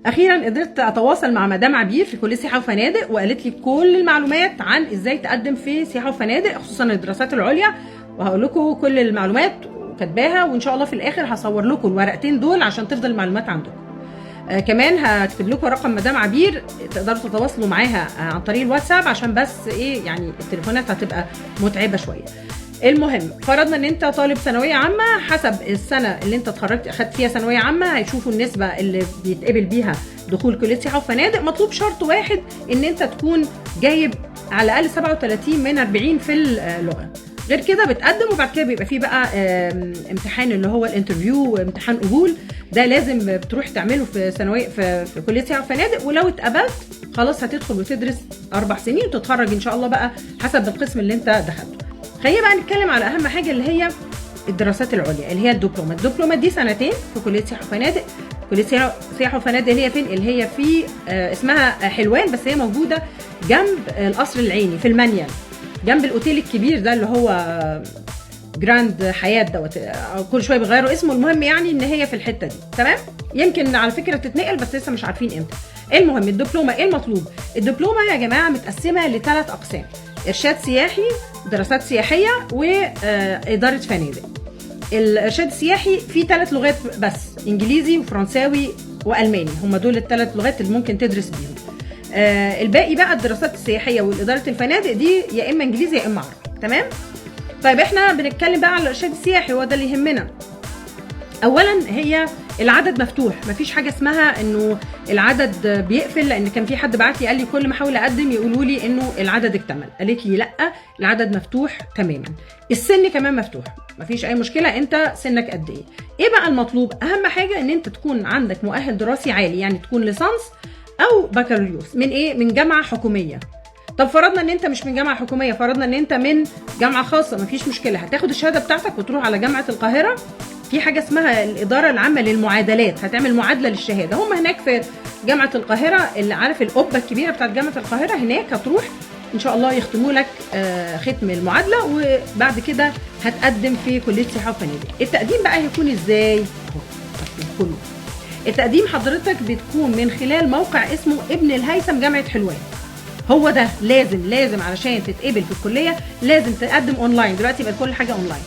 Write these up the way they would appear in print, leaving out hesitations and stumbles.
اخيرا قدرت اتواصل مع مدام عبير في كليه سياحة وفنادق، وقالت لي كل المعلومات عن ازاي تقدم في سياحة وفنادق، خصوصا الدراسات العليا، وهقول لكم كل المعلومات وكاتباها، وان شاء الله في الاخر هصور لكم الورقتين دول عشان تفضل المعلومات عندكم. كمان هكتب لكم رقم مدام عبير تقدروا تتواصلوا معاها عن طريق الواتساب، عشان بس ايه يعني التليفونات هتبقى متعبة شوية. المهم، فرضنا ان انت طالب ثانوية عامه، حسب السنة اللي انت اتخرجت اخدت فيها ثانوية عامة هيشوفوا النسبة اللي بيتقبل بيها دخول كليه سياحة وفنادق. مطلوب شرط واحد، ان انت تكون جايب على الاقل 37 من 40 في اللغه. غير كده بتقدم، وبعد كده بيبقى فيه بقى امتحان اللي هو ال interview وامتحان قبول، ده لازم بتروح تعمله في ثانوية في كليه سياحة وفنادق. ولو اتقبلت خلاص هتدخل وتدرس 4 سنين وتتخرج ان شاء الله بقى حسب القسم اللي انت دخلته. خلينا بقى نتكلم على اهم حاجة اللي هي الدراسات العليا، اللي هي الدبلومه. الدبلومه دي سنتين في كليه سياحة وفنادق. كليه سياحة وفنادق اللي هي فين؟ اللي هي في اسمها حلوان، بس هي موجودة جنب القصر العيني في المنيل، جنب الاوتيل الكبير ده اللي هو جراند حياة دوت، كل شوية بيغيروا اسمه. المهم يعني ان هي في الحتة دي، تمام؟ يمكن على فكرة تتنقل بس لسه مش عارفين امتى. المهم، الدبلومه ايه المطلوب؟ الدبلومه يا جماعة متقسمه لثلاث اقسام: ارشاد سياحي، دراسات سياحيه، واداره فنادق. الارشاد السياحي فيه ثلاث لغات بس، انجليزي وفرنساوي والماني، هم دول الثلاث لغات اللي ممكن تدرس بيهم. الباقي بقى الدراسات السياحية والادارة الفنادق دي يا اما انجليزي يا اما عربي، تمام؟ طيب، احنا بنتكلم بقى على الارشاد السياحي، هو ده اللي يهمنا. اولا هي العدد مفتوح، مفيش حاجة اسمها انه العدد بيقفل، لان كان في حد بعت لي قال لي كل ما احاول اقدم يقولوا لي انه العدد اكتمل. قالت لي لا، العدد مفتوح تماما. السن كمان مفتوح، مفيش اي مشكله. انت سنك قد ايه؟ ايه بقى المطلوب؟ اهم حاجة ان انت تكون عندك مؤهل دراسي عالي، يعني تكون ليسانس او بكالوريوس من ايه؟ من جامعه حكوميه. طب فرضنا ان انت مش من جامعه حكوميه، فرضنا ان انت من جامعه خاصه، مفيش مشكله. هتاخد الشهادة بتاعتك وتروح على جامعه القاهره، في حاجة اسمها الادارة العامة للمعادلات، هتعمل معادلة للشهاده. هم هناك في جامعه القاهره، اللي عارف القبة الكبيرة بتاعت جامعه القاهره، هناك هتروح ان شاء الله يختموا لك ختم المعادله، وبعد كده هتقدم في كليه سياحة وفنادق. التقديم بقى هيكون ازاي؟ اهو كله. التقديم حضرتك بتكون من خلال موقع اسمه ابن الهيثم جامعه حلوان. هو ده لازم لازم علشان تتقبل في الكلية لازم تقدم اونلاين. دلوقتي بقت كل حاجة اونلاين.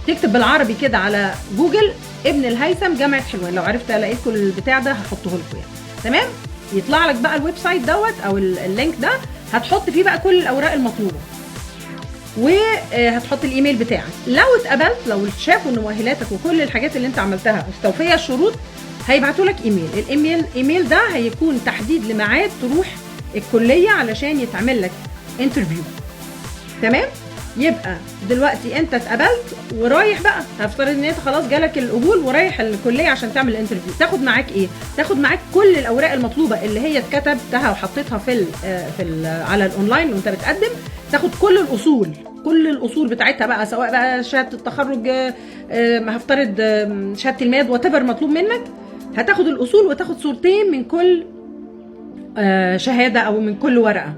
تكتب بالعربي كده على جوجل ابن الهيثم جامعه حلوان. لو عرفت الاقي لكم البتاع ده هحطه لكم يعني، تمام؟ يطلع لك بقى ال website دوت او ال link ده، هتحط فيه بقى كل الاوراق المطلوبة وهتحط الايميل بتاعك. لو اتقبلت، لو شافوا ان مؤهلاتك وكل الحاجات اللي انت عملتها مستوفيه الشروط، هيبعتوا لك ايميل. الايميل ده هيكون تحديد لميعاد تروح الكلية علشان يتعمل لك interview، تمام؟ يبقى دلوقتي انت اتقبلت ورايح بقى، هفترض ان انت خلاص جالك القبول ورايح الكلية عشان تعمل ال interview. تاخد معاك ايه؟ تاخد معاك كل الاوراق المطلوبة اللي هي اتكتبتها وحطيتها في ال على الاونلاين وانت بتقدم. تاخد كل الاصول، كل الاصول بتاعتها بقى، سواء بقى شهادة التخرج، هفترض شهادة الميلاد، whatever مطلوب منك. هتاخد الاصول وتاخد صورتين من كل شهادة او من كل ورقه،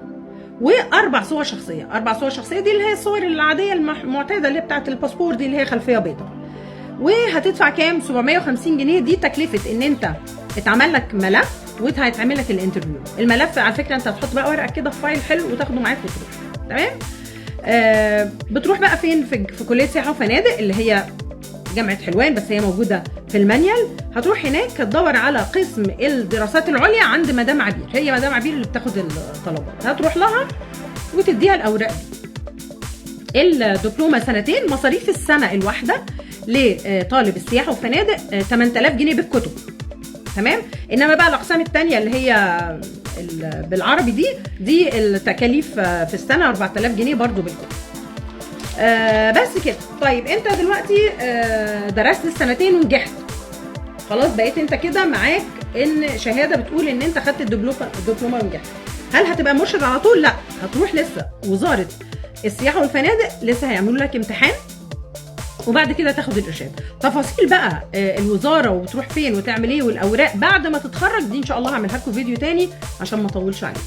واربع صور شخصيه. اربع صور شخصية دي اللي هي الصور العادية المعتادة اللي هي بتاعه الباسبور دي، اللي هي خلفية بيضاء. وهتدفع كام؟ 750 جنيه. دي تكلفة ان انت اتعمل لك ملف وهيتعمل لك ال interview. الملف على فكرة انت هتحط بقى ورقة كده في file حلو وتاخده معاك وتروح، تمام؟ بتروح بقى فين؟ في كليه سياحة وفنادق اللي هي جامعه حلوان، بس هي موجودة في المنيل. هتروح هناك هتدور على قسم الدراسات العليا عند مدام عبير. هي مدام عبير اللي بتاخد الطلبات. هتروح لها وتديها الاوراق دي. الدبلومه سنتين. مصاريف السنة الواحدة لطالب السياحة وفنادق 8000 جنيه بالكتب، تمام؟ انما بقى الاقسام الثانية اللي هي بالعربي دي التكاليف في السنة 4000 جنيه برضو بالكتب. بس كده. طيب، انت دلوقتي درست السنتين ونجحت، خلاص بقيت انت كده معاك ان شهادة بتقول ان انت خدت الدبلومه ونجحت. هل هتبقى مرشد على طول؟ لا، هتروح لسه وزارة السياحة والفنادق، لسه هيعملوا لك امتحان وبعد كده تاخد الارشاد. تفاصيل بقى الوزارة وتروح فين وتعمل ايه والاوراق بعد ما تتخرج دي ان شاء الله هعملها لكم فيديو تاني عشان ما اطولش عليكم.